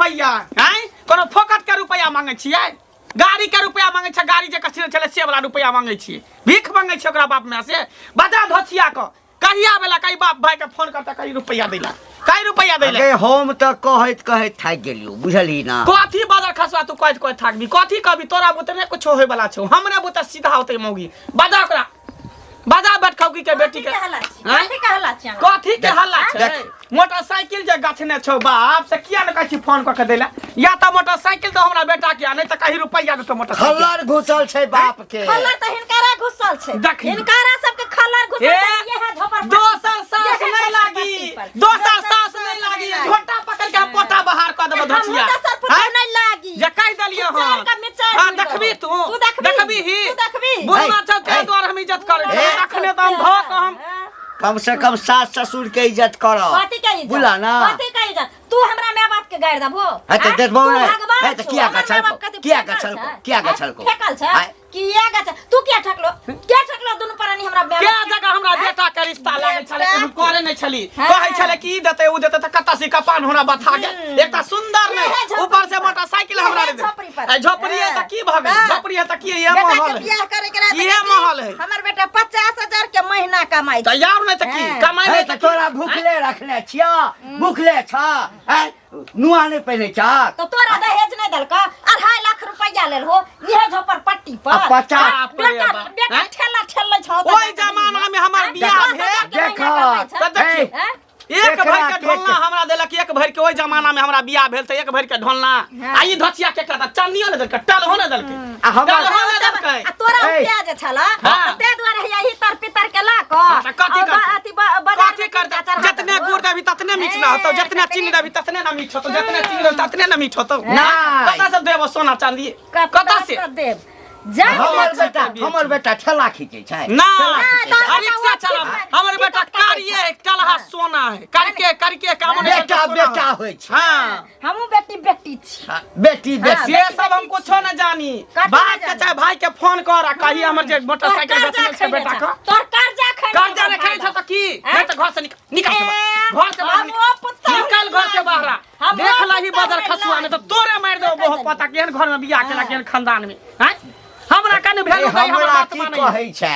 रुपैआ आँय कोनो फोकट के रुपैआ मांगै छियै गाड़ी के रुपैआ मांगै छै गाड़ी जे कछने छलै से वाला रुपैआ मांगै छियै भीख मांगै छियै ओकरा बाप माय से बजा धोछिया कऽ कहिया बेला कही बाप भाई के फोन करता कही रुपैआ दैला कही रुपैआ दैला अगे हम तऽ कहैत कहैत थाकि गेलियौ बुझलही ना कथी बदल खसवा तू कहैत कहैत थाकबी कथी कहबी तोरा बुते नहि कुछो होय वाला छौ हमरे बुते सीधा होतै मौगी बजा ओकरा बजा बैठखौकी के बेटी के कथी के हल्ला छी? आँय? कथी के हल्ला छी अहाँ? कथी के हल्ला छै देख। मोटरसाइकिल जे गछने छौ बाप से किया ने कहै छी फोन कऽ के दैला या तऽ मोटरसाइकिल दो हमरा बेटा के आ नहि तऽ कही रुपैआ देतो मोटरसाइकिल खल्लर घुसल छै बाप के खल्लर तऽ हिनकारा घुसल छै देखी। हिनकारा सबके खल्लर घुसल ए, छै इएह झोपड़ दोसर सास नहीं लागी दोसर सास नहीं लागी झोटा पकड़ के हम पोटा बाहर कऽ देबो धचिया हमहूँ दोसर पुतोह आँय? नहीं लागी जे कहि देलियै मिचार हन का मिचार हाँ बुझि देखबी रहल। तू तू देखबी? देखबी ही तू देखबी? बुढ़वा छौ हे, ताहि दुआरे हम इज्जत करै हे। छी अखने तऽ हम धऽ कऽ हम कम से कम सास ससुर के इज्जत कर कथी के इज्जत बुला ना कथी के इज्जत तू हमरा माय बाप के गारि देबो है तऽ आँय? देबौ तू नहि। भगवान है तऽ छौ, किया हमर गछलको? माय बाप कथी किया फेकल गछलको? छै? किया आँय? गछलको? फेकल छै आँय? किया गछल तू किया ठकलो किया ठकलो दुनू प्राणी हमरा माय के बाप के? जगह हमरा आँय? बेटा के रिश्ता लागै छलै बेटा हम करे नहि छली हाँ। कहै छलै कि ई देतै ओ देतै तऽ कतऽ से कपान हमरा बथा गेल एकटा सुंदर इएह नहि झोपड़ी ऊपर से पर। मोटरसाइकिल हमरा इएह दे झोपड़ी पर। आ झोपड़ी है तऽ की भऽ गेल हाँ। झोपड़ी है तऽ की इहे बेटा के महल है बियाह करे के रहै तऽ इहे कहती, महल है। हमर बेटा 50,000 के महीना कमाई तऽ यार नहि तऽ की हाँ। कमाइ है नहि तऽ तऽ की तोरा भूखले रखने छिया भूखले छ हैं नुआ नहि पहिने छ तो तोरा दहेज नहीं देलका 2.5 लाख रुपया लेल हो इहे झोपड़ पट्टी पर आ पचास- आ, बाप रे बेटा बाप। बेटा हैं? ठेला ठेलै छौ तऽ ओहि जाके जमाना में हमर हैं? बियाह 10,000 के भेल। महीना कमाइ छै। तऽ देखियौ हैं? एक एकरा भरि के के- ढोलना हमरा देलक एक भरि के ओहि जमाना में हमरा बियाह भेल तऽ एक भरि के ढोलना हाँ। आ ई धचिया के एकटा तऽ चांदियो ने देलकै टलहो ने देलकै आ हमर- टलहो ने देलकै आ तोरा ए। उपजा जे छल हाँ। ताहि दुआरे हैया ही तर पितर के लऽ कऽ हाँ, तऽ कथी आ करतै? अथी बाजार कथी में करतै चढ़ा जतने देबो। गुड़ देबही ततने मीठ ना होतौ ए, जतने ततने- चीनी देबही ततने ना मीठ होतौ जतने चीनी देबही ततने ना मीठ होतौ नहि। कतऽ से देबो सोना चांदी कतऽ कतऽ से देब जा हमर बेटी बेटा छै। हमर बेटा ठेला खींचै छै ना ठेला खींचै छै। ना, रिक्शा चला हमर बेटा कारिये है कलहा सोना है करके करके काम नहीं बेटा करके सोना बेटा है। होइ छै हाँ हमहूँ बेटी बेटी छी हाँ, बेटी बेटी से सब हम कुछो न जानी कथी बाप न के जानी? चाहे भाई के फोन कर आ कही हमर जे मोटरसाइकिल तोहर बेचने छै कर्जा बेटा खैने का छौ। तोहर कर्जा खैने कर्जा छौ ने खाइ भाई छै तऽ की हैं? नहीं तऽ घर से निकल निकल से ए, बाहर। घर से बाहर हम निकल ओ पुतहु निकल घर से बाहर आ। हम ओ देख लही पुतहु बदर नहि खसुआ ने तऽ लागी। तोरे मारि देबो देखै बहु छली। पता केहन घर में बियाह केला केहन खानदान में हैं हमरा कने ए, भेलू नहीं हमर हमरा बात की मानै कहै छै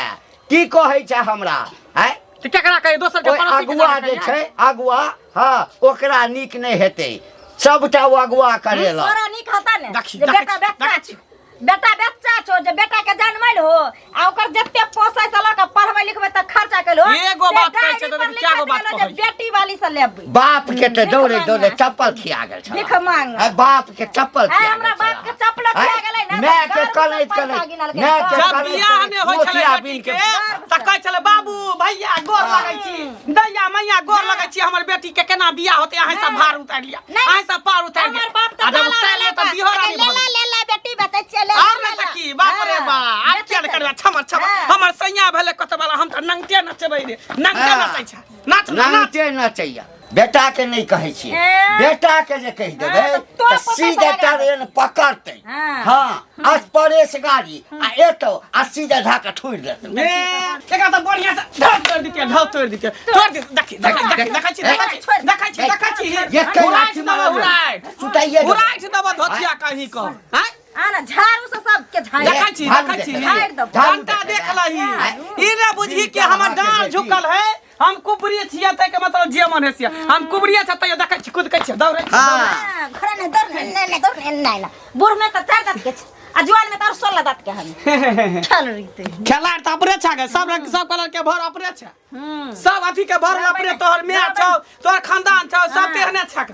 की कहै छै हमरा हैं तऽ केकरा कहे दोसर के ओहि पड़ोसी के अगुआ जाके जे कहियै? छै अगुआ हँ ओकरा नीक नहि हेतै सबटा ओ अगुआ करेलक तोरा नीक हता ने देखी, जे देखै बेटा छी, बच्चा देखै छी। छौ बेटा बच्चा छौ जे बेटा के जनमल हो आ ओकर जते पोसै से लऽ के पढ़बै लिखबै तक खर्चा कैल हो एगो से बात कहै छै डायरी तऽ पर देखी कए गो लिखैत बात गेलो जे कहै छै। बेटी वाली से लेबै बाप के तऽ भीख दौड़े मांगना। दौड़े चप्पल खिया गेल छल भीख मांगना। बाप के चप्पल आइ खिया हमरा गेल बाप के छला। चप्पलो खिया आँय, गेलै ने, माय तऽ के गर्व से कनैत पैसा कनैत गिनलकै। माय के जब कनैत बियाह कनैत नहि होइ छलै मोतिया बेटी बीन के के तऽ कहै छलै बाबू भैया गोर लगै छी दैया मैया गोर लगै छी हमर बेटी के केना बियाह होतै अहाँ सब भार उतारि लिअ नहि। अहाँ सब पार उतारि हमर लिअ बाप तऽ आ जब गाला उतारि लिअ लेला तऽ बिहो रानी लेला भऽ गेल लेला बेटी बेचै छियै लेला और नहि तऽ की बाप रे हाँ, बा आब किया नहि करबै छमर छमर हाँ। हमर सैया भेलै कत वाला हम तऽ नंगटे नचबै रे नंगटे हाँ। नचै छै नाच नाच नंगटे नचैया बेटा के नहि कहै छियै ए। बेटा के जे कहि देबै हाँ, तऽ तोरा तऽ पता सीधे चला गेल। ट्रेन पकड़तै हाँ। हँ असपरेश गाड़ी आ एतौ आ सीधे धऽ कऽ ठुरि देतौ ए, एकरा तऽ बढ़िया से ढाव तोड़ि दितियै ढाव तोड़ि दितियै तोड़ि दितियै देखी देखी देखी देखै छी देखै छी देखै छी देखै छी एकै उड़ाइठ लाठी देबो मारल उड़ाइठ सुताइए देबै। उड़ाइठ देबो धोतिया कहीं कह आँय आ ना झाड़ू से सबके झाड़ि देखै छी झाड़ू देखै छी देखै झाड़ि देबो। झाड़ू घंटा देखै देख लही आँय। ई ने बुझही कि हमर डाँड़ झुकल है हम कुबरी छियै तै के मतलब जे मन है से हम कुबरिये छै तैयो देखै छी कुदकै छियै दौड़ै छियै हाँ। हाँ, घरे नहीं दौड़ नहीं नहीं दौड़ नहीं नहीं ना बूढ़ में तो चार दांत के छै, आ जुआन में तो और 16 दांत के हम चल रहीते खेलाड़ तऽ अपने छै गे सब रंग सब कलर के भर अपने छै सब अथी के भर अपने तोहर माय छौ तोहर खानदान छौ सब तेहने छै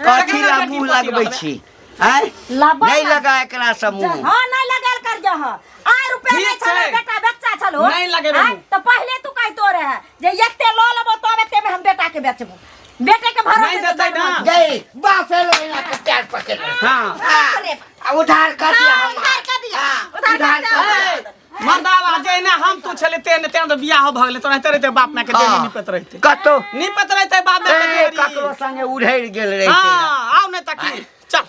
कथी ला मुँह लगबै छी आँय लबा नहि लगा एकरा से मुँह हाँ नहीं लगाल कर जा हाँ आय रुपया ठीक नहीं छल छै। बेटा बच्चा छल हो नहीं लगेबै आँय, मुँह। तो पहले तू कहतो रहे जे एते ल लेबो तब एते में हम बेटा के बेचबो बेटे के भरोसे नहीं देतै ना। गई बापे लोहिना के पैर पकड़ ले। हाँ हाँ, आ उधार कर दिया हाँ, हम उधार कर दिया, हाँ, उधार कर उधार दिया। कर दिया। मर्दावा जहिना हम तू छले तेहने तेहने तऽ बियाह भऽ गेलै तोरा रहते बाप माय के देरी हाँ। निपैत रहते कतौ निपैत रहते बाप माय के ए, देरी ककरो संगे उधरि गेल रहितै हाँ आउ नहि तऽ की चल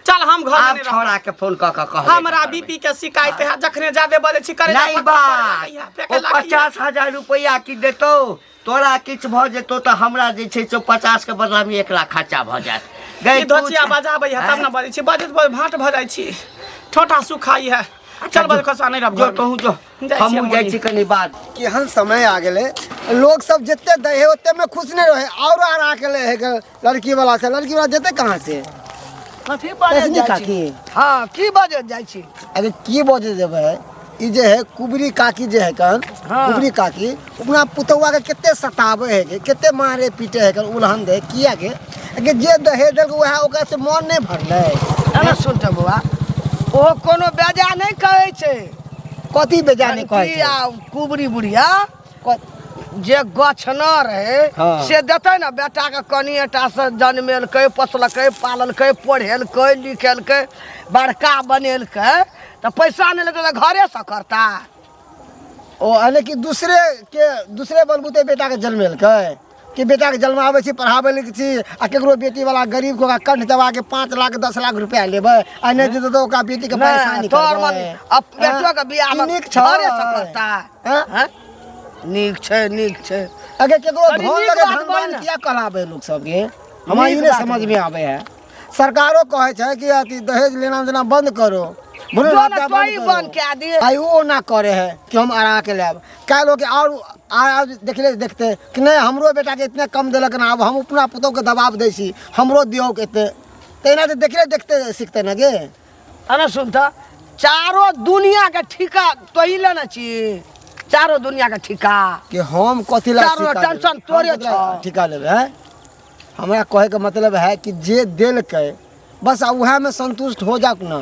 चल हम घर में आब नहीं रहब। छौड़ा के फोन कऽ कऽ कहबे हमरा करबै। बीपी के शिकायत है जखने ज्यादे बजै छी करे नहीं बात ओ 50,000 रुपया की देतौ तोरा किछु भऽ जेतौ तऽ हमरा जे छै से 50 के बदलामे 1 लाख खर्चा भऽ जायत गई ई धोचिया पूछ। बजाबै है तब ना बजै छी, बजैत बजैत भाट भऽ जाइ छी, ठोटा सुखाई है। चल बज खसा नहीं रह जो कहूँ जो, जाइ छियै। हमहूँ जाइ छी कनी बात। केहन समय आ गेलै, लोग सब जते दै है ओते में खुश नहीं रहे, और आरा के ले है लड़की वाला से, लड़की वाला जेते कहाँ से? कथी बाजै कैसनी जाइ छी? काकी? हाँ, की बाजै जाइ छी? अरे की बजे जेबै, ई जे है कुबरी काकी जे है कन। हाँ। कुबरी काकी अपना पुतौआ के कते सताबै है के, कते मारे पीटे है कन, उलहन दे किया के के जे दहेज देलक वएह ओकरा से मन नहीं भरलै। एना सुनते बौआ, ओ कोनो बेजा नहि कहै छै। कथी बेजा नहि कहै की छै? आ कुबरी बुढ़िया जे गछना रहे। हाँ। से देतै ने बेटाके, कनिएटा से जनमेलकै, पोसलकै, पाललकै, पढ़ेलकै, लिखेलकै, बड़का बनेलकै, तऽ पैसा नहि लेतै तऽ घरेसँ करता। ओ यानी कि दूसरे के दूसरे बलबूते बेटा के जन्मेलकै कि बेटा के जन्माबै छी, पढ़ाबै लिखै छी, आ केकरो बेटी वाला गरीब के ओकरा कंठ दबा के 5 लाख 10 लाख रुपया लेबै आ नहि देतै तऽ ओकरा बेटी के परेशानी नहि, तोहर मन करबै। अब बेटो के बियाह ई मे नीक छै? घरेसँ करता। हाँ? हाँ? नीक छै, नीक छै। अगर केकरो कनी धन नीक लगे बात बोल धनवान ने। किया कहलाबै लोक सबके, हमरा ई नीक नहि बात। समझ में आबै है। सरकारो कहै छै कि अथी दहेज लेना देना बंद करो, भ्रूण जो ने हत्या तोही बंद बंद करो। कए दिए। आई ओ ना करे है कि हम अड़ा के लेब काल्हि होके और आज देखले देखते कि नहीं हमरो बेटा के इतने कम देलक ना, अब हम अपना पुतोह के दबाव दै छी, हमरो दियौ एते। तहिना तऽ देखले देखते सीखते ना गे। अरे सुन तऽ, चारो दुनिया के ठीका तोही लेने छी, चारो दुनिया के ठीका। कि हम कथी ला चारो ठीका लेबै? टेंशन तोरे हम कथी ला छौ। ठीका लेबै हैं? हमरा कहैके मतलब है कि जे देलकै बस आ उएह में संतुष्ट हो जाओ ना,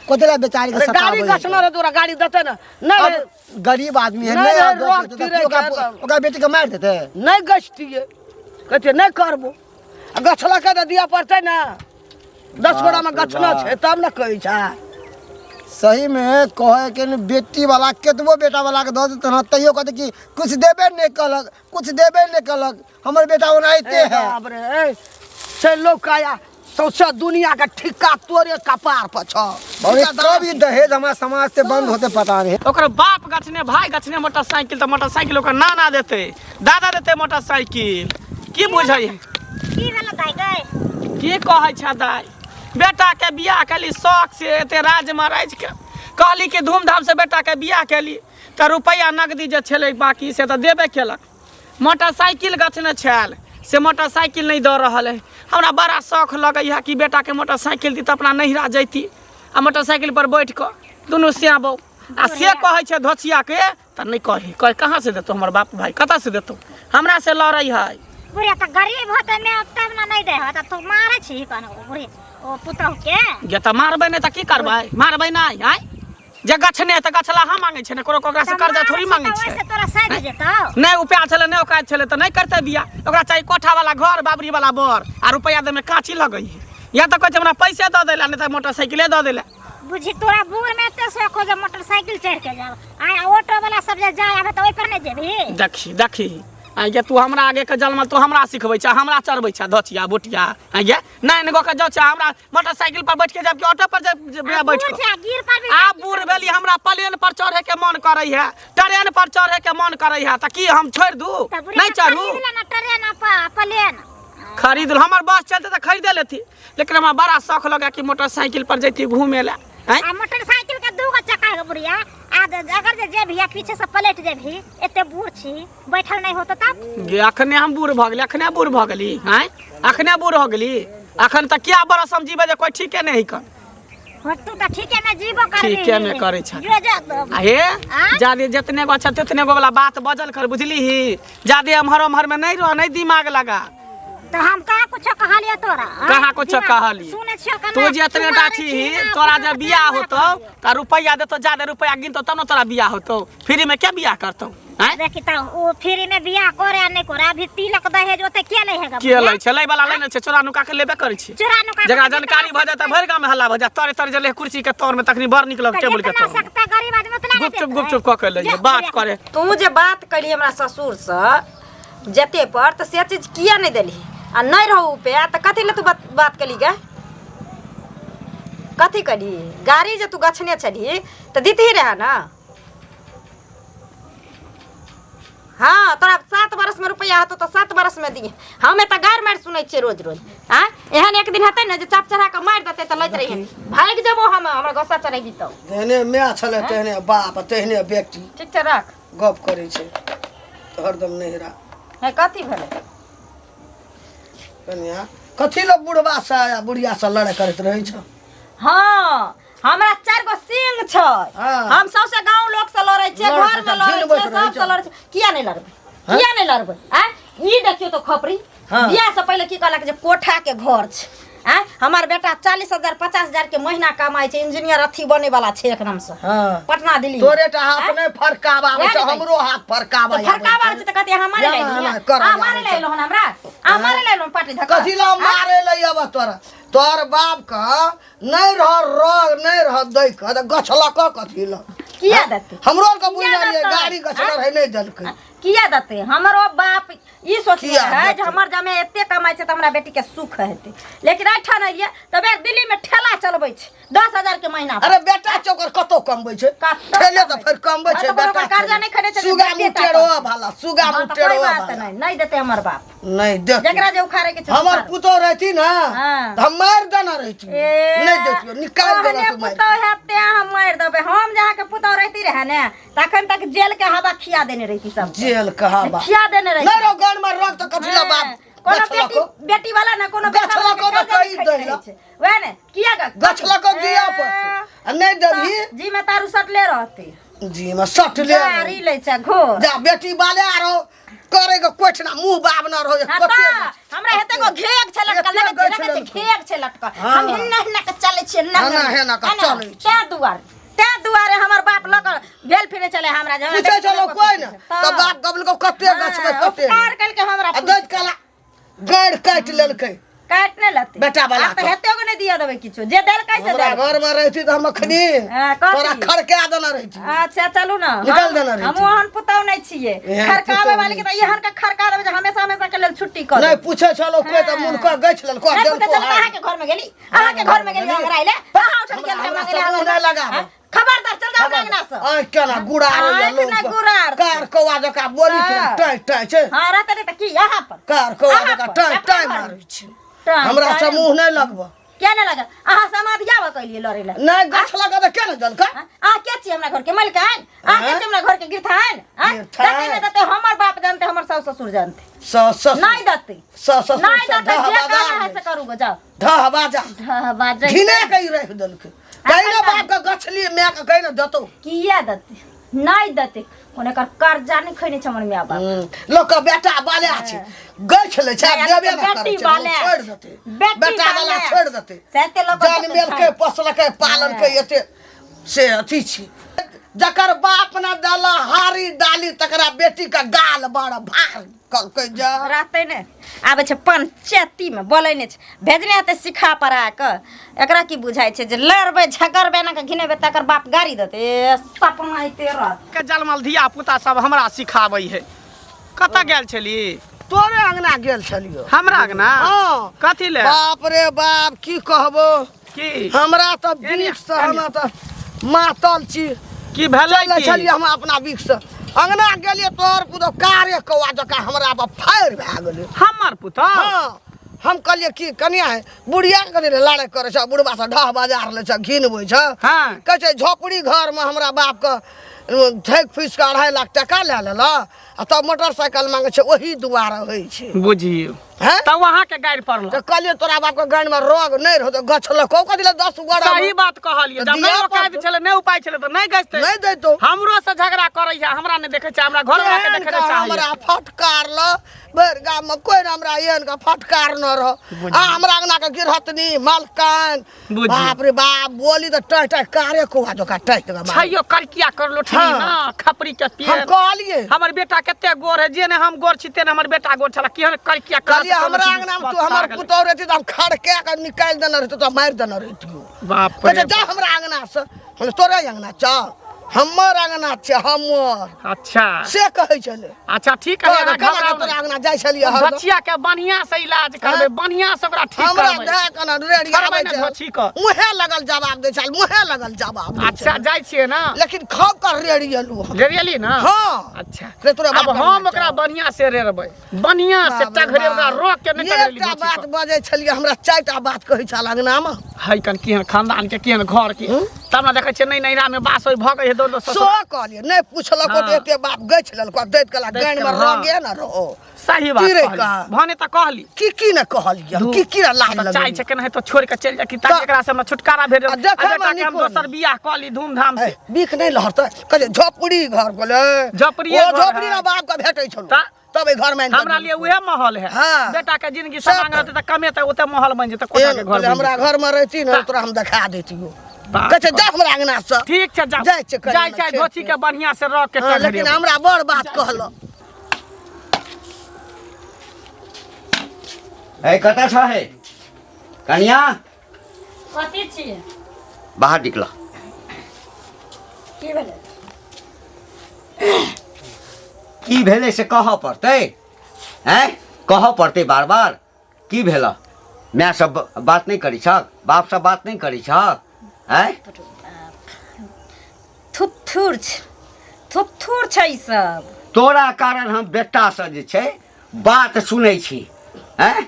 कथी ला बेचारी के अरे गाड़ी सताबै है? गछना रे, तोरा गाड़ी देतै ने नहि? अब गरीब आदमी है। नहीं, नहीं नहीं, अब रोक देतै, तिरै ओकरा के तब। ओकरा बेटी के मारि देतै। नहि गछतियै, कहतियै नहि करबो, आ गछलकै तऽ दिअ पड़तै ने। 10 गोरामे बाप रे गछना बाप। छै तब ने कहै छै। सही में कहे के न, बेटी वाला केतबो बेटा वाला के दऽ देतै ने तैयो कहते कि कुछ देबे नहीं कलक, कुछ देबे नहीं कलक, हमर बेटा ओनाहिते ए है। बाप रे, ए, से लोग आया सौंसे दुनिया के ठिक्का तोरे कपार पर छौ। और कब ई दहेज हमारा समाज से बंद होते पता नहीं। ओकर बाप गछने, भाई गछने मोटरसाइकिल, तऽ मोटरसाइकिल ओकर नाना देतै, दादा देतै मोटरसाइकिल, की बुझै? की भेल दाइ गै? की कहै छै दाइ, बेटाके बियाह केली शौक से, एते राजमे राजि के कहली कि धूमधाम से बेटाके बियाह केली, तऽ रुपैआ नगदी जे छलै बाकी से तऽ देबे केलक, मोटरसाइकिल गछने छल से मोटरसाइकिल नहि दऽ रहल है। हमरा बड़ा शौक लगैए कि बेटाके मोटरसाइकिल दी तऽ अपना नैहरा जैती आ मोटरसाइकिल पर बैठ कऽ दुनू सियाबौ, आ से कहै छै धोछियाके तऽ नहि कही कहे कहाँ से देतौ, हमर बाप भाई कतऽ से देतौ, हमरा से लड़ै है। बुढ़िया तऽ गरीब होतै मैं तब ने नहि दै होत, तू मारै छी कोन बुढ़ी ओ पुतहु के? गे तऽ मारबै नहि तऽ की करबै? मारबै नहि आँय, जे गछने तऽ गछलाहा मांगै छै ने, कोनो ओकरा से कर्जा थोड़ी मांगै छै। ओइसे तोरा सधि जेतौ। नहि उपाय छलै, नहि औकात छलै तऽ नहि करतै बियाह। ओकरा चाही कोठा वाला घर, बाबरी वाला बर, आ रुपैआ दैमे काँची लगै है, या तऽ कहै छै हमरा पैसे दऽ दै लए, नहि तऽ मोटरसाइकिले दऽ दै लए। बुझी तोरा बूढ़ में एते शौक हो जे मोटरसाइकिल चढ़ के जाब, आय ऑटो वाला सब जे जाय आबे तऽ ओहि पर नहि जेबही? देखी देखी, आइ गे तू हमरा आगे के जलमल, तू हमरा सिखबै छ, हमरा चढ़बै छ धचिया बोटिया? आइ गे नाइन गो के जाउ छ, हमरा मोटरसाइकिल पर बैठ के जाब कि ऑटो पर जाब बैठ बूढ़ के? छै आ गिर पर भी। आब बूढ़ भेली, हमरा प्लेन पर चढ़े के मन करै है, ट्रेन पर चढ़े के मन करै है, तऽ की हम छोड़ि दू? तऽ बुढ़िया नहि चढ़ू? खरीद लेना ट्रेन आ प्लेन। खरीद हमर बस चलते तऽ खरीदे लेती, लेकिन हमरा बड़ा शौक लगा कि मोटरसाइकिल पर जैती घूमे ला आँय? आ मोटरसाइकिल के 2 गो चक्का है बुढ़िया, आ अगर जे जेबही आ पीछे से पलट जेबही, एते बूढ़ छी, बैठल नहीं होतो तब? गे अखने हम बूढ़ भऽ गेली? अखने बूढ़ भऽ गेली आँय? अखने बूढ़ हो गेली? अखन तऽ क्या बरस हम जीबै जे कोई ठीके नहीं कर। हो तू तऽ ठीके में जीबो करबी। ठीके में करै छै। जो जो। आ हे। आँय? जादे जितने गो अच्छा तितने गो वाला बात बजल कर, बुझली ही? जादे एम्हर ओम्हर में नहीं रह, नहीं दिमाग लगा। तऽ हम कहाँ कुछो कहलियो तोरा, आँय? कहाँ कुछो कहली? सुनै छियो कना? तू जितने टा मारै छी छी ना, तोरा अपना जब बियाह तऽ होतौ तऽ रुपैआ देतौ, जादे रुपैआ गिनतौ तब ने तोरा बियाह होतौ, फ्री में क्या बियाह करतौ आँय? देखी तऽ ओ फ्री में बियाह करे आ नहि करे, अभी तिलक दहेज ओते के लै है? के लै छै? लै वाला लै ने छै, चोरा नुका के लेबे करै छै। चोरा नुका के जकरा जितना जानकारी भऽ जाए तऽ भरि गाँवमे हल्ला भऽ जाए, तरे तरे जले कुर्सी के तर में तखनी बड़ निक लग तऽ टेबुल के जितना तर में। सकता गरीब आदमी उतना ने गुपचुप देतै। गुपचुप कऽ के लै जा, बात बुढ़िया। करे। तू जे बात करी हमरा ससुरसँ जते पर तऽ से चीज किया नहि देलही, आ नहि रहू रुपया तऽ कथी लए तू बात बात कली गे? कथी करी? गाड़ी जे तू गछने छलही तऽ दितही रहे ने। हाँ तोरा 7 बरस में रुपया हेतौ तऽ 7 बरस में दिहे। हमे तऽ गारि मारि सुनै छियै रोज रोज। आँय एहन एक दिन हेतै ने जे चाप चढ़ा कऽ मारि देतै तऽ लैत रहिहे। भागि जेबो हम, हमरा गुस्सा चढ़ेबी तऽ। जेहने माय छलै तेहने बाप तेहने बेटी। ठीक छै रख। गप करै छै हरदम नहिरा। हे कथी भेलै? कनिया कथी लए बुढ़बा से आ बुढ़िया से लड़ाइ करैत रहै छ? हाँ हमरा 4 गो सिंह छै। हाँ। हम सबसे गांव लोग से लड़ै छियै, लड़ै घर में छै, लड़ै झिनबैत छियै, रहै सबसे छै। लड़ै छियै। किया नहि लड़बै? किया नहि लड़बै? आँय ई देखियौ तऽ खपरी। हाँ। बियाह से पहिले की कहलक जे कोठा के घर छै। आँय हमर बेटा 40,000 50,000 के महीना कमाइ छै, इंजीनियर अथी बने वाला छै एकदम से। हाँ। पटना दिल्ली। तोरे टा हाथ आँय? नहि फरकाबा आबै वएह छै, ने कहै हमरो हाथ फरकाबा तऽ फरकाबा आबै छै तऽ कहतै अहाँ मारे या लए ना, एलहुँ ना, करऽ अहाँ मारे आबै लए छै। एलहुँ हन हमरा? अहाँ मारे लए एलहुँ पाटी धक्का? कथी लए मारे लए अबऽ तोरा? तोहर बाप के नहि रह रंग नहि रह दै के तऽ गछलक कथी लए? किया देतै? हमरो आरके किया बुझल देतै? गाड़ी गछल रहै नहि देलकै। किया देतै? हमरो बाप ई सोचने किया रहै जे देतै? हमर जमे एते कमाइ छै तऽ हमरा बेटीके सुख हेतै, लेकिन एहिठाम एलियै तऽ बे दिल्लीमे ठेला चलबै छै 10,000 के महीना पर। अरे बेटा छै ओकर कतौ कमबै छै? कतौ ठेले तऽ कमबै फेर कमबै हँ छै तऽ कोनो बेटा ओकर कर्जा छै। नहि खरीदै छै जे सुगा बेटे टा मुटेरो करतै। भाला सुगा हँ तऽ मुटेरो कोइ बात भाला। नहि, नहि देतै हमर बाप। नहि देतै। जकरा जे उखाड़े के छै हमर उखाड़ो। पुतोह रहती ने हाँ। तऽ हम मारि देने रहिती। ए, नहि देतियो निकालि देने ओहने तू मारि। पुतोह हेतै हम मारि देबै। हम जे अहाँके पुतोह रहिती रहए ने तखन तक जेल के हवा खिया देने रहिती सब। जेल के हवा खिया देने रहिती। नहि रौ गान मार रख तऽ कथी लए बाप कोनो गछलको? बेटी बेटी वाला ना कोनो बेटा वाला के गछलको तऽ कर्जा कहि नहि दै खैत लए। रहै छै। वएह ने किया गछलको दिअ पड़तौ आ नहि देबही जी में तारू सटले रहतै। जी में सटले गाड़ी लै छै घोर। जा बेटी बाले आरो करे के कोठना मुंह बाबना रहो जे हाँ कते तऽ हमरा हेतै गो घेग छै लटकल, एते लगै छै, गछ लगै छै लटकल। घेग छै लटकल। हाँ। हम हिन्ना हिन्ना के चलै छियै, हिन्ना हिन्ना के चलै छियै। तें दुआरे हमर बाप लऽ कऽ भेल फिरे छलै हमरा जे हमरा पूछै बेटी छलौ लऽ कऽ कोइ ने पूछै। तऽ बाप गबलको कते हाँ, गछबै कते उपकार केलकै हमरा। आ दैत कला गाड़ि काटि लेलकै। काटि नहि लेतै बेटा वाला आब तऽ के। हेतै गो नहि दिअ देबै किछो जे देलकै से हमरा देलकै। घर में रहती तऽ हम अखनी हाँ, कथी? तोरा खड़का देने रहती। अच्छा चलू ने, निकाल देने रहिती। हम ओहन पुतहु नहि छियै एहन खड़काबै पुतहु वाली के नहि तऽ एहन के खड़का देबै जे हमेशा हमेशा के लेल छुट्टी कऽ नहि देबै। पूछै छलौ कोइ तऽ हाँ। मुन कऽ गछि लेलको नहि पूछै देलको छलौ तऽ अहाँके घर में गेली, अहाँके घर में गेली हमरा अइले, अहाँ उठल गेल हमरा हमरा से मुँह नहि लगाबऽ। हाँ? खबरदार चल जाओ अंगना से। आँखि केना गुड़ार होइया आँखि लोक ना गुड़ार। कार कौआ जकाँ बोली हाँ। छै टाइ टाइ छै। हाँ रहते नहि तऽ की यहाँ पर कार कौआ अहाँ जकाँ पर, टाइ अपना टाइ घर में। मारै छै। टाइ, हमरा टाइ। से मुँह नहि लगबऽ। किया नहि लगल? अहाँ समाधिया भऽ कऽ एलियै लड़ै लए। नहि गछ लगा तऽ केना देलकै? हाँ? अहाँ के छी हमरा घर के मालिकाइन? अहाँ के हाँ? छी हमरा घर के गिरथाइन? हाँ? गिरथाइन। देतै नहि देतै हमर बाप जानते, हमर सास ससुर जानते। सास ससुर नहि देतै। सास ससुर नहि से देतै, ढह जे बाजार कहना है से करू गो, जाउ। ढह बाजा। ढह बाजा। घिना के ई राखि देलकै। कहि ने बाप के गछली माय के कहि ने देतौ। किया देतै? नहि देतै। कोनो एकर कर्जा नहि खैने छै हमर माय बाप। लोक के बेटा बाले छै गछ लै छै नहि, देबे ने बेटी करै छै, बाले छोड़ि देतै। बेटी बेटा वाला बाले। छोड़ि देतै। से एते लोक जान मेलकै पोसलकै पाललकै एते से अथी छी। जकर बाप ने देला हारी डाली तकरा बेटी के गाल बड़ भार कहलकै जा रहतै ने। आबै छै पंचायती में बोलै नहि छै, भेजने हेतै सिखा पढ़ा कऽ। एकरा की बुझाइ छै जे लड़बै झगड़बै एना कऽ घिनेबै तकर बाप गाड़ी देतै। ए सपना अइते रहत के जलमल धिया पुता सब हमरा सिखाबै है। कतऽ गेल छली? तोरे अंगना गेल छलियो। हमरा अंगना? हाँ। कथी ले? बाप रे बाप की कहबो की हमरा तऽ एने, बीख से हमरा तऽ मातल छी। की भेलै? चलै की छलियै हम अपना बीख से अंगना गेलियै तोहर पुतोह कारे कौआ जकाँ हमरा पर फायर भए गेलै। हमर पुतोह? हाँ। हम कहलियै की कनिया है बुढ़िया के कथी लड़ाइ करै छै, बुढ़बा से ढह बाजार लै छै घिनबै छै। हाँ। कहै छै झोपड़ी घरमे हमरा बापके ठकि फुसि कऽ 2.5 लाख टका लए लेलक आ तब मोटरसाइकिल मांगै छै, ओही दुआरे होइ छै। बुझियौ हैं? तब अहाँके गारि पड़ल। तऽ कहलियै तोरा बापके गाड़िमे रग नहि रहौ तऽ गछलकौ कथी लए 10 गोरा? सही बात कहलियै, तऽ जब नहि दिअ औकात पड़तौ। छलै, नहि उपाय छलै तऽ नहि गछतै। नहि दैतौ। हमरो से झगड़ा करै है, हमरा नहि देखै छै, हमरा घर वाला के एहन देखै के लए चाहैया। हमरा फटकार ल भरि गाममे कोइ ने हमरा एहन के फटकार न रह। आ हमरा अंगना के गिरहतनी मालकान बुझियौ। बाप रे बाप बोली तऽ टह टह कारे कौआ जकाँ टह टह मारै। छैयो करकिया करलो ठीक हाँ। ना खपरी के हम पेड़। कहलियै हमर बेटा कते गोर है, जे ने हम गोर छी ते ने हमर बेटा गोर छला, केहन करकिया कर कहलियै हमरा अंगना में तू हमर पुतोह रहती तऽ हम खड़के के निकालि देने रहितौ, तऽ मारि देने रहितियौ। बाप कहै रे छै, जा हमरा अंगना से। हम तोरे अंगना चल, हमर अंगना छै हमर। अच्छा। से कहै छलै। अच्छा ठीक है, तोरा अहाँ केना घबराउ तोरा नहि। अंगना जाइ छलियै हरदम? धोछिया के बढ़िया से इलाज करबै, बढ़िया से ओकरा ठीक हमरा करबै। दए केना रेड़ी छोड़बै आबै ने छै। धोछी कऽ। मुँहे लगल जवाब दै छल, मुँहे लगल जवाब दै अच्छा छल। जाइ छियै ने? लेकिन खाउ कर रेड़ी एलहुँ हम। रेड़ियली ने? हाँ। अच्छा। रे तोरा अब बाप हम अंगना ओकरा छौ। बढ़िया से रेड़बै, बढ़िया से बाप रे टघरे ओकरा बाप। रोक के नहि टघरेली एकटा धोछी बात कऽ। बजै छलियै, हमरा चारिटा बात कहै छल अंगनामे। है कन केहन खानदान के केहन घर के, तब ने देखै छियै नहि नैरा में बास होय भऽ गेल दौड़ दौड़ सो ससुर। कहलियै नहि पुछलक हाँ। तऽ एते बाप गछि लेलको दैत कला दैत गानि में कला, हाँ। रगे न रहो। सही बात की रे कहली। कहा? भने तऽ कहली। की की ने कहलियै हम, की की ने लाज तऽ चाहै लगेलियै। छै केनाहितो छोड़ि कऽ चलि जाय कि ताकि तऽ- एकरा से हमरा छुटकारा भेट आ देखै मे बेटा के हम नीको दोसर नहि। बियाह कऽ ली धूमधाम से। ए, बीख नहि लहरतै कहै झोपड़ी घर बोले। झोपड़िए ओ घर झोपड़ी है। ने बाप के भेटै छलो तऽ- तब एहि घर में आनि कऽ हमरा लिए उहे महल है। हाँ। बेटा के जिंदगी सब समांग रहतै तऽ कमेतै ओते महल बनि जेतै, कोठा के एहन घर कहलियै, बनि हमरा जेतै। घर में रहती ने तऽ- तोरा हम देखा देतियो। बाप कहै छै जा हमरा अंगना से। ठीक छै जा। जाइ छै कनि जाइ छै खेत धोछी के बढ़िया से रख के हाँ, टघरेबै। लेकिन हमरा बड़ बात कहलक। ए कतऽ छ हे कनिया? कथी छियै? बाहर निकल। की भेलै? की भेलै से कहऽ पड़तै? हैं कहऽ पड़तै बार बार? की भेल? माय सब बात नहि करै छक, बाप सब बात नहि करै छक? हैं थुथुर छै, थुथुर छै ई सब। तोरा कारण हम बेटासँ जे छै बात सुनै छी। हैं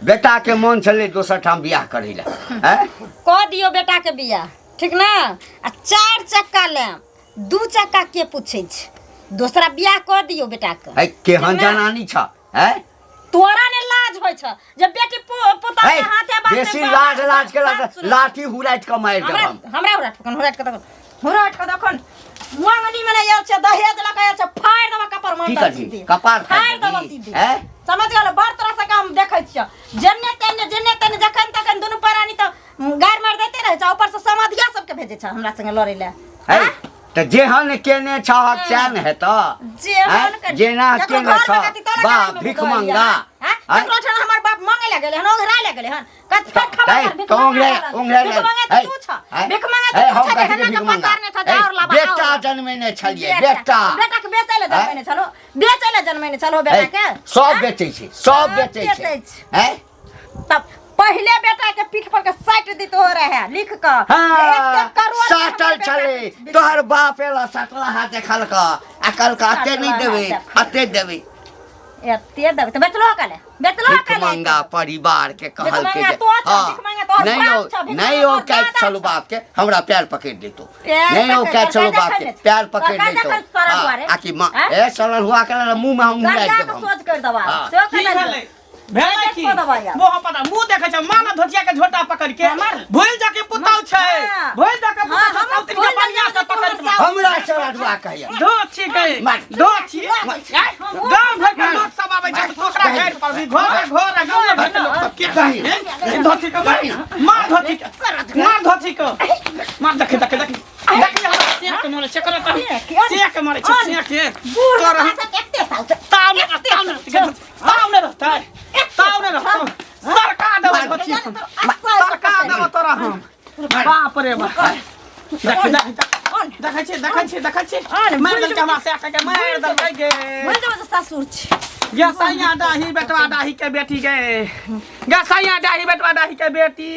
बेटाके मन छलै दोसर ठाम बियाह करै लए। हैं कऽ दियौ बेटाके बियाह, ठीक ने? आ 4 चक्का लेब, 2 चक्का के पूछै छै? दोसरा बियाह कऽ दियौ बेटाके। है केहन ठीक ने? जनानी छ? हैं तोरा ने लाज होइ छ जे बेटी पुतोह है, के हाथे बात बेसी लाज लाज के लाज लाठी हुराइत के मारि देब हमरा हम। हमरा हुराट कन, हुराट के देखन, हुराट के देखन। मंगनी में नहि आयल छै, दहेज लऽ के आयल छै, फाड़ि देबऽ कपार की मंडल करबही? सीधे। कपार फाड़ि फाड़ि देबऽ देबही? सीधे। हैं? समझ गेल? बड़ तोरा सबके हम देखै छियौ, जेन्ने तेन्ने जेन्ने तेन्ने जखन तखन दुनू प्राणी तऽ गारि मारि दैते रहै छै, ऊपर से समाधिया सबके भेजै छै हमरा संगे लड़ै लए। है, आँय? तऽ जेहन केने छहक सएह ने हेतऽ। जेहन आँय? जेना केकरो केने घरमे छह कथी तोरा बा गाड़ीमे भीख बुझल मंगा। यऽ, आँय? आँय? केकरो ठाम हमर बाप मांगे लए गेलै हन, ओंघरा लए गेलै हन। कथी फेर खबर है, कर, भीख तऽ मंगा ओंघरा रहल। ओंघरा भीख लए- मंगे तऽ है, तू छह। है, भीख मंगे है, तऽ तू हम छह, कथी जे के भीख हेना के मंगा? पसारने छह, है, जा और लाबा, बेटा और लाबा। जनमेने छलियै, बेटा। बेटा। बेटा के बेचै लए आँय? जनमेने छलहो, बेचै लए जनमेने छलहो बेटा है, के। सब आँय? बेचै छै, सब सब बेचै छै। बेचै छै। है? तब पहिले बेटा के पीठ पर के साटि दितो रहे लिख क। हाँ, एक करोड़ के हमर साटल बेटा छलै के तोहर बाप एला सटलाहा देखलक आ कहलक अते नहि सटलाहा देबै, देखलक। अते देबै। एते देबै तऽ बेचलो कले, बेचलो भिख कले। मंगा परिवार के कहलकै भिख मंगा जे तो छौ, हाँ, भिख मंगा तोहर नहि बाप औ छौ, भिख नहि मंगा औ तोहर कैत दादा छलौ छौ। बाप के हमरा पैर पकड़ि देतौ। पैर नहि औ पकड़ि कैत छलौ तोहर बाप के जखन पैर पकड़ि तोहर देतौ। जखन सड़ल हाँ, हुआ रे। आ कि माँ आँय? ए सड़ल हुआ के मुँह में हम गंगा मुड़ाइ के देब हम। सोच कर दबा हाँ। सेहो की केना भेलै? भेलै की? देखो दबाई आब। मोह पता मुंह देखै छै माँ ने धोतिया के झोटा पकड़ के हमर। भूल जाके पुतौ छै, हाँ। भूल जाके पुतौ हाँ, छै, हमर सब दिन के भूल बढ़िया से जाके पकड़ के हमर हमरा सड़ल कहैया। धोछी के मार। धोछी गांव भर के लोग सब आबै छै तो ओकरा घर पर भी घर घर गांव भर के लोग सब के दही। ए, धोती के मार, मार धोती के, मार धोती के मार। देखे देखे देखे देखे हमरा सेक के मारे छै, करो त सेक के मारे छै, सेक के बूढ़ तोरा हमरा सब एते साल छै। ताव ने ताव ने ताव ने रहतै, ताव ने रहतौ। सरका देबै धोती हम, सरका देबै तोरा हम। बाप रे बाप, देख देख देखै छी, देखै छी, देखै छी, मारि देलकै हमरा से के मारि देलकै गे। भूल जेबो जे ससुर छी। गे सैया डाही बेटवा डाही के बेटी गे, गे सैया डाही बेटवा डाही के बेटी।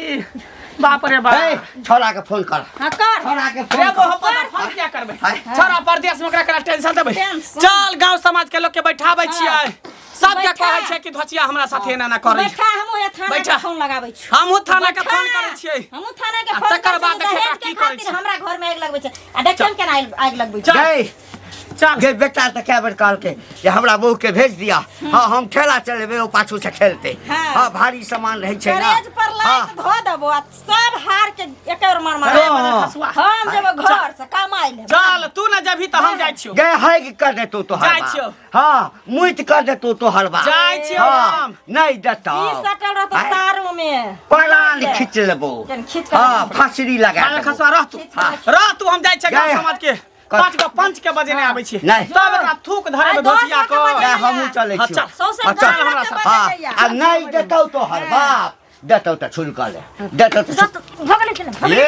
बाप रे बाप। हे, छोरा के फोन कर। हाँ, कर। छोरा के रे फोन बो कर। हम पर फोन किया करबै? हाय। छोरा परदेश में ओकरा करा टेंशन देबै? टेंशन। चल गांव समाज के लोग के बैठाबै छियै, सबके बैठा। कहै छै कि धोचिया हमरा साथे एना ना करै। बैठा, हमहूँ यहाँ थाना बैठा। के फोन लगाबै छी। हमहूँ थाना के बैठा। फोन करै छियै। हमहूँ थाना के आ फोन तकर करै बाद छियै, देखियौ दहेज ओकरा के की करै खातिर छै। हमरा घर में आगि लगबै छै आ देखियौ केना आगि आगि लगबै छै। चल। गै, चल गे बेटा तऽ कए बेर कहलकै जे हमरा बहू के भेज दिया, हाँ हम ठेला चलेबै, ओ पाछू से खेलतै। हाँ। हाँ भारी सामान रहै छै ना। करेज पर हाँ। लात धो देबो आ सब हार के एके बेर मार मार। अरे खसुआ। हम जेबो घर से कमाइ ले। चल तू ना जबही तऽ हम जाइ छियौ। गे हैग कर देतौ तोहर जाइ बाप। छियौ। हाँ मुइत कर देतौ तोहर बाप। जाइ छियौ हाँ, हम। नहि देतौ। ई सटल रहतौ आँय? तारू में। पलान खींच लेबो। केन खींच के हाँ फांसरी लगा अरे देबो। खसुआ रह तू, खींच के रह तू, हम जाइ छियै गाँव गए। समाज के 5 गो पंच के बजेने आबै छी। नहि। तब एकरा थूक धरेबै आइ दस धोतिया गो के के। बजेने नहि, हमहूँ चलै हाँ, छियौ। चल। सौंसे हाँ, चल। गाँव हमरा के साथ। हाँ, बजेने आ नहि देतौ तोहर बाप, देतौ तऽ छुलका ले, देतौ तऽ भगले के ये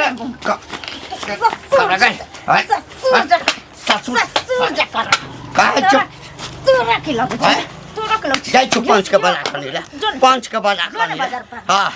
ससुर गए। ससुर जकाँ। की लगै छै आँय? तोरा की लगै छै जाइ छु पंच के बजा कनी रे जो ने। पंच के बजा जो ने कनी रे बाजार पर। हाँ।